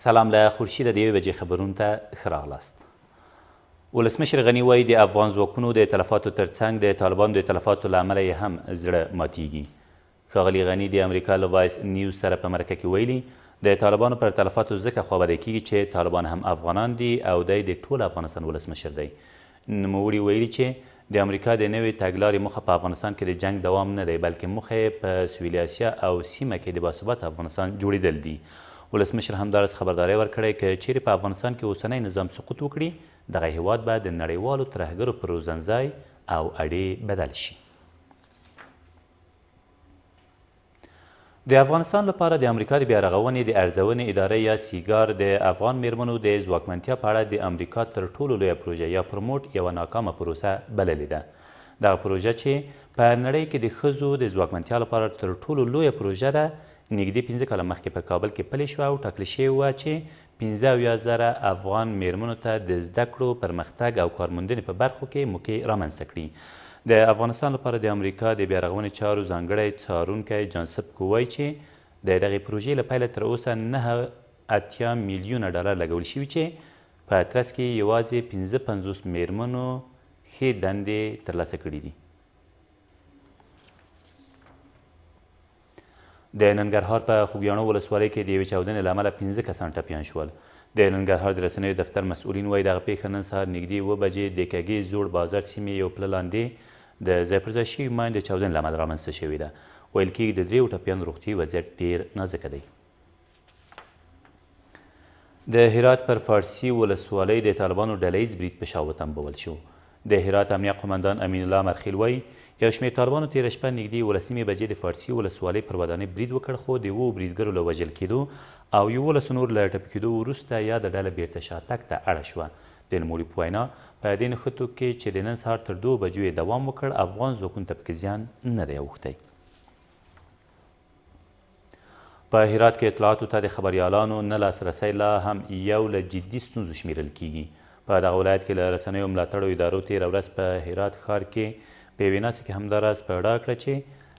سلام له خورشیده د یوې بجې خبرونو ته ښه راغلاست. ولسمشر غني وایي د افغان ځواکونو د تلفاتو ترڅنګ د طالبانو د تلفاتو له امله یې هم زړه ماتیږي. ښاغلي غني د امریکا له وایس نیوز سره په مرکه کې ویلي، د طالبانو پر تلفاتو ځکه خوابدی کېږي چې طالبان هم افغانان دي او دی د ټول افغانستان ولسمشر دی. نوموړي ویلي چې د امریکا د نوې تګلارې موخه په افغانستان کې د جنګ دوام نه دی، بلکې موخه یې په سویلي اسیا او سیمه کې د باثباته افغانستان جوړېدل دي. ولسمشر همداراز خبرداری ورکړی، که چېرې په افغانستان کې اوسنی نظام سقوط وکړي، دغه هېواد به د نړیوالو ترهګرو پر روزنځای او اډې بدل شي. د افغانستان لپاره د امریکا د بیارغونې د ارزونې اداره یا سیګار د افغان میرمنو د ځواکمنتیا په اړه د امریکا تر ټولو لویه پروژه یا پروموټ یوه ناکامه پروسه بللې ده. دغه پروژه چې په نړۍ کې د ښځو د ځواکمنتیا لپاره تر ټولو لویه پروژه ده، نږدې پنځه کاله مخکې په کابل کې پلې شوه او ټاکل شوې وه چې 75 زره افغان مېرمنو ته د زده کړو، پرمختګ او کارموندنې په برخو کې موکې رامنځته کړي. د افغانستان لپاره د امریکا د بیارغونې چارو ځانګړی څارونکی جان سپکو وايي چې د دغې پروژې له پیله تر اوسه 89 میلیونه ډالر لګول شوي چې په ترڅ کې یې یوازې 55 مېرمنو ښې دندې ترلاسه کړې دي. د ننګرهار په خوږیاڼو ولسوالۍ کې د یوې چاودنې له امله پنځه کسان ټپیان شول. د ننګرهار د رسنیو دفتر مسؤلین وايي، دغه پېښه نن سهار نږدې اووه بجې د کږې زوړ بازار سیمې یو پله لاندې د ځای پر ځای شوي ماین د چاودنې له امله رامنځته شوې ده. ویل کېږي د درېیو ټپیانو روغتیايي وضعیت ډېر نازکه دی. د هرات پر فارسي ولسوالۍ د طالبانو ډله ییز برید په شا وتمبول شو. د هرات امنیه قومندان امین الله امرخېل وايي، یو شمېر طالبانو تېره شپه نږدې 11 نیمې بجې د فارسي ولسوالۍ پر ودانۍ برید وکړ، خو د اوو بریدګرو له وژل کېدو او 11 نور له ټپي کېدو وروسته یاده ډله بېرته شاتګ ته اړه شوه. د نوموړي په وینا، په دې نښتو کې چې د نن سهار تر دوو بجو یې دوام وکړ، افغان ځواکونو ته پکې زیان نه دی اوښتی. په هرات کې اطلاعاتو ته د خبریالانو نه لاسرسی لا هم یو له جدي ستونزو شمېرل کېږي. په دغه ولایت کې له رسنیو ملاتړو ادارو تېره ورځ په هرات ښار کې په یوې ناستې کې همداراز په ډاګه کړه چې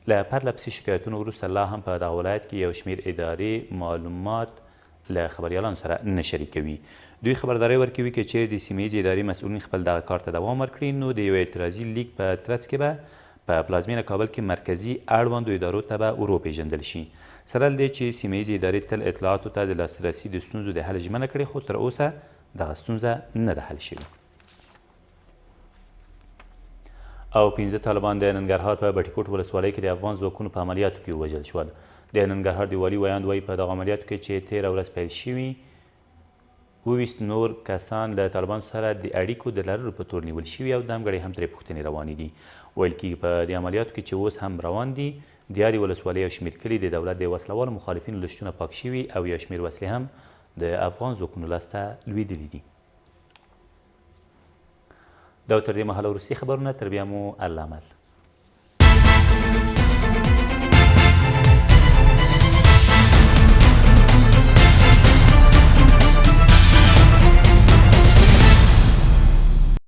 له پرلپسې شکایتونو وروسته لا هم په دغه ولایت کې یو شمېر ادارې معلومات له خبریالانو سره نه شریکوي. دوی خبرداری ورکوي که چېرې د سیمه ییزې ادارې مسؤلین خپل دغه کار ته دوام ورکړي نو د یوه اعتراضي لیک په ترڅ کې به په پلازمېنه کابل کې مرکزي اړوندو ادارو ته به وروپېژندل شي. سره له دې چې سیمه ییزې ادارې تل اطلاعاتو ته د لاسرسي د ستونزو د حل ژمنه کړې خو تر اوسه دغه ستونزه نه ده حل شوې. او پنځه طالبان د ننګرهار په بټیکوټ ولسوالۍ کې د افغان ځواکونو په عملیاتو کې ووژل شول. د ننګرهار د والي ویاند وایي په دغو عملیاتو کې چې تېره ورځ پیل شوي 27 نور کسان له طالبانو سره د اړیکو د لرلو په تور نیول شوي او دمګړۍ هم ترې پوښتنې روانې دي. ویل کېږي په دې عملیاتو کې چې اوس هم روان دي د یادې ولسوالۍ یو شمېر کلي د دولت د وسله والو مخالفینو له شتونه پاک شوي او یو شمېر وسلې هم د افغان ځواکونو لاس ته لوېدلي دي. دا تر دې مهاله وروستي خبرونه، تر بیا مو الله مل.